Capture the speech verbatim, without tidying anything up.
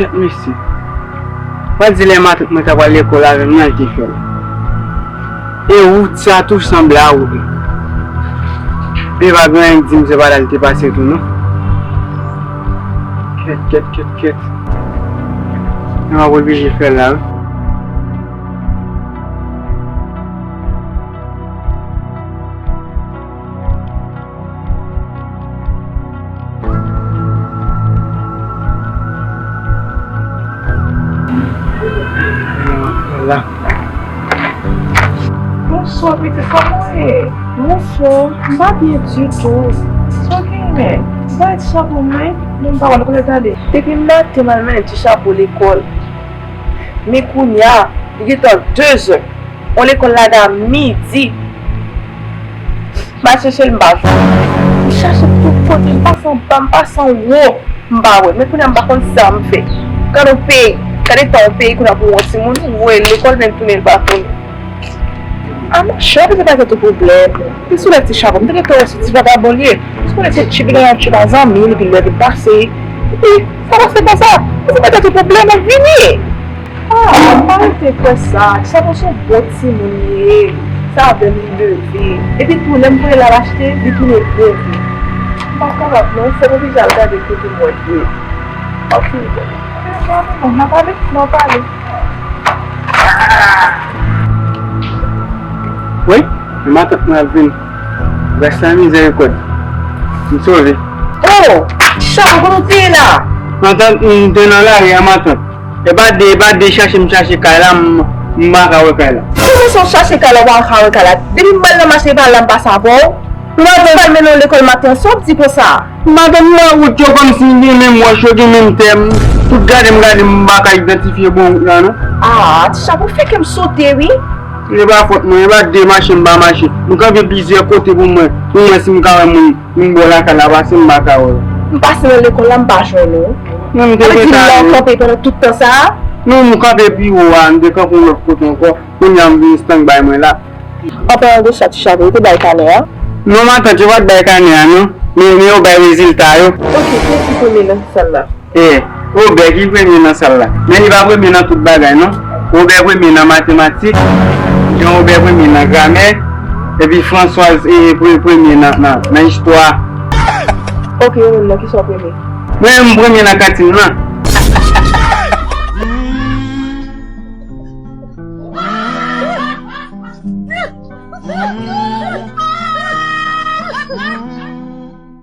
Kèt mesye. Mwen di lè matant mwen ta pral lekòl avè m nan, l te fè l. E wout sa tou sanble a wout li. E pa gen anyen k di m se pa la l te pase tou non. Kèt, kèt, kèt, kèt. Mwen ap oblije fè l la wi. Bonswa pitit, kòman w ye? Bonswa, m pa byen ditou. Sa w genyen? M pa wè ti chapo m wi. Non, m pa wè l, kote l t ale? Depi maten m al mennen ti chapo lekòl. Men kounye a, li gentan dezè. On lekòl lage a midi. M al chèche l, m pa jwenn. M chache tout kote, m pase anba, m pase anwo, m pa wè. Men kounye a, m pa konn sa m fè. Gade yon peyi, gade tan yon peyi kounye a pou yon timoun, ou voye l lekòl, men l tounen, l pa tounen. A monchè, w ap mete pakèt ou pwoblèm. Pi sou lè ti chapo, m te gentan wè se ti vagabon li ye. Ou konnen se tchip, li gen yon tchip a zanmi l, epi lè vin pase. Epi, sa pase konsa. Ou mete tout pwoblèm, ou vini. Ah, m pa rete kwè sa. Ti chapo se yon bon timoun li ye. Se avè m li leve. Epi tou, lè m voye l al achte, li tounen greve. M pa kapab non, fò m oblije al gade kote m wè l ye. Ok, bon. N a pale, n a pale. Wi, matant mwen ap vin. Gras a mizèrikòd. M sove. Oh, ti chapo, kote w te ye la? Matant, m te nan lari a, matant. E pa de, e pa de chache m chache kay la, m, m pa ka wè kay la. Kòman sa w chache kay la, w pa ka wè kay la? Depi m pral nan mache, e pa la m pase avè w? Matant, m pral mennen w lekòl maten an, sa w ap di konsa? Matant, m wè wout yo kòmsi m gen menm wòch yo, gen menm tè, m tout gade m gade m pa ka idantifye bon wout la non. Ah, ti chapo, fè kè m sote wi. E pa fòt mwen, e pa de mache m pa mache. M kanpe plizyè kote pou mwen, pou mwen si m ka wè moun, moun bò lakay la pase m pa ka wè. M pase nan lekòl la, m pa jwenn ou. Non, m te gentan ale. Sa vle di m la w kanpe pandan tout tan sa a? Non, m kanpe pi wo a, m te kanpe yon lòt kote ankò. Kounye a m vin stand by mwen la. An palan de sa, ti chapo, yo te bay kanè a? Non, matant, yo pa t bay kanè a, non. Men, men yo bay rezilta yo. Ok, kiyès ki premye nan sal la? E, Robè ki premye nan sal la. Men li pa premye nan tout bagay, non. Robè premye nan matematik, Jean Robè premye nan gramè, epi Françoise, e, pre-, premye nan, nan, nan istwa. Ok, ou menm nan, kisa w premye? Mwen menm, m premye nan kantin nan.